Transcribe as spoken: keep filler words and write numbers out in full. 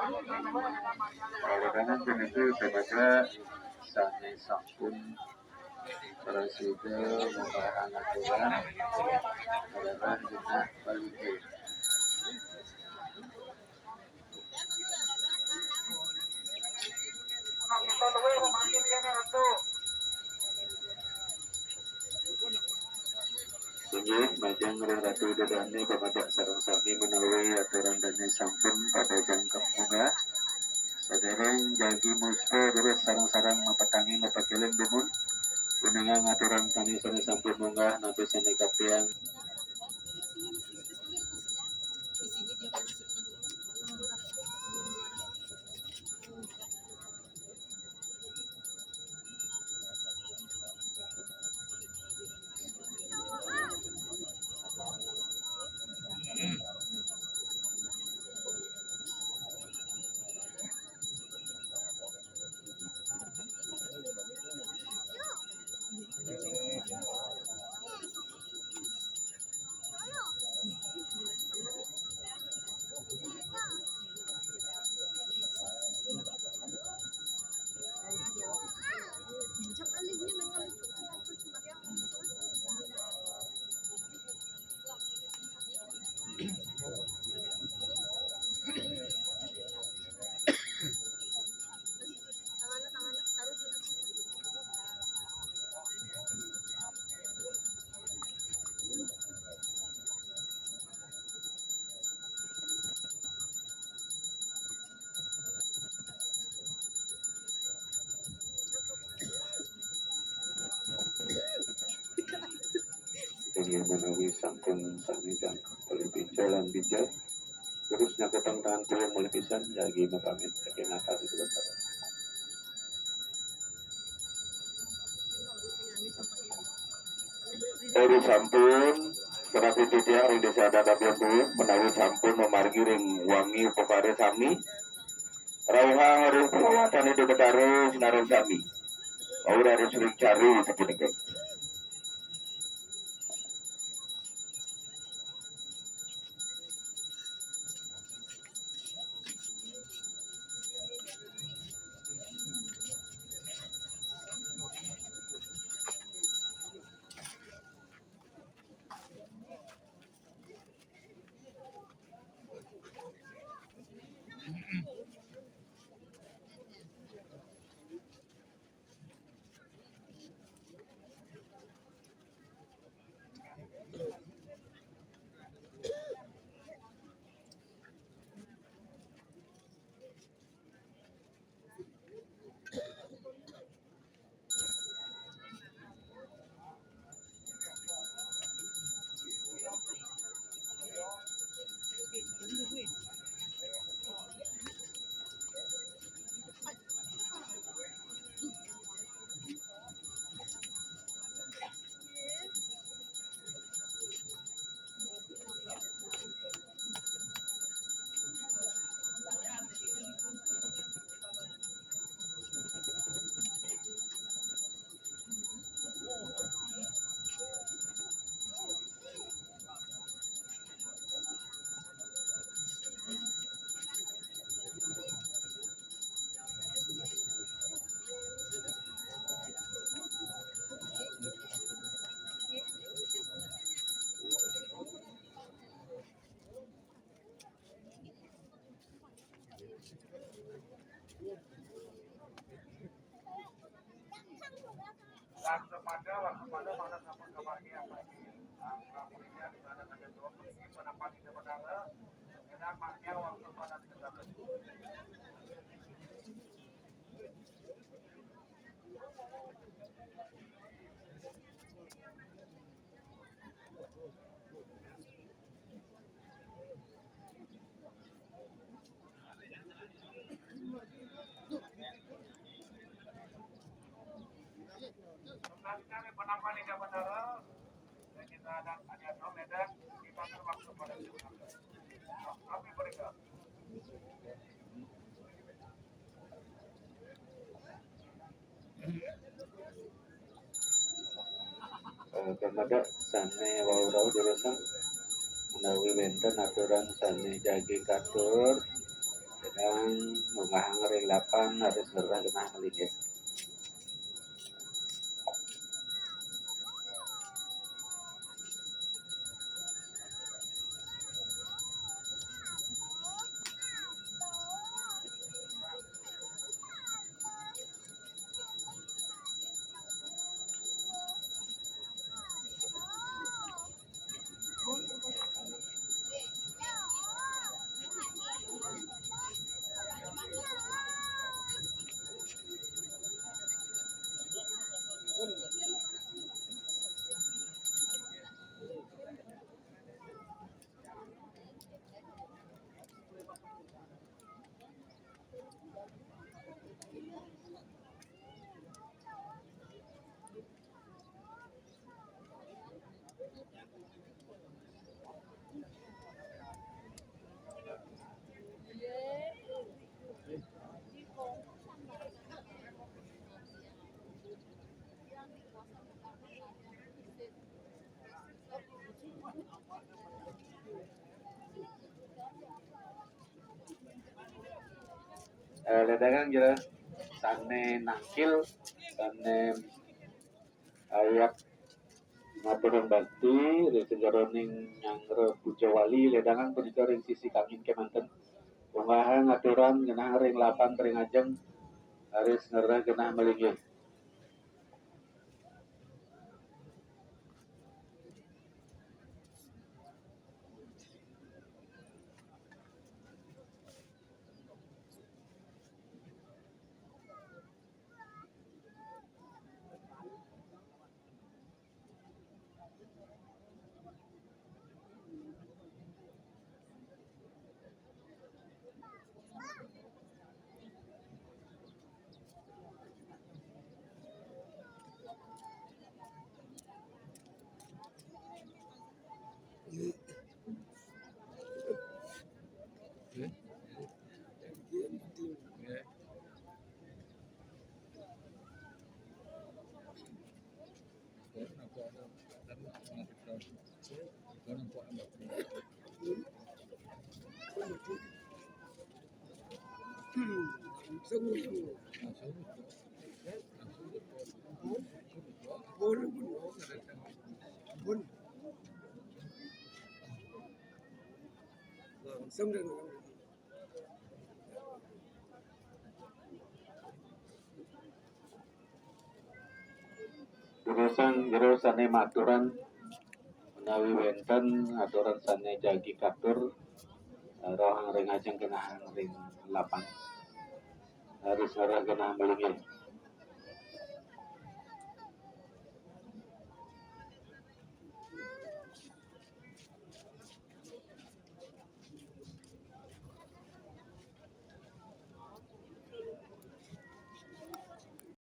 Oleh karena itu, sahabat, sané sampun prasida munggah aturan, adalah genah balik. Inggih, majeng ring Ratu Ida Dané, pamedak sareng sami menawi aturan dané sampun pada jangkep munggah. Sadéréng jagi muspa terus sareng-sareng mapetangi mapakéling dumun. Unengang aturan tani sané sampun munggah, napi sané kapiang. Inggih, menawi sampun sami jangkep olih pinca lan bijak, terus nyakutang tangan kula malih pisan, jagi mapamit saking atas. Ori sampun, sareng titiang ring Désa Adat Abian Tuwuh, menawi sampun mamargi ring wangi upakara sami, rauhang ring pawatan Ida Betara sinareng sami. Wau raris ring cara sapunika. Eh, pamedak sané wau rauh durusang, menawi wénten aturan sané jagi katur, Sedang munggahang ring lapan, raris ngerereh genah malinggih. Eh, ledangang jero sané nangkil, sané ayak ngaturang bakti ring sajeroning nyanggra puja wali, ledangang punika ring sisi kangin kémanten. Munggahang aturan genah ring lapan ring ajeng, raris ngerereh genah malinggih. Durusang jero sané maturan menawi wénten aturan sané jagi katur, eh, rohang ring ajeng genahang ring lapan. Raris ngerereh genah malinggih.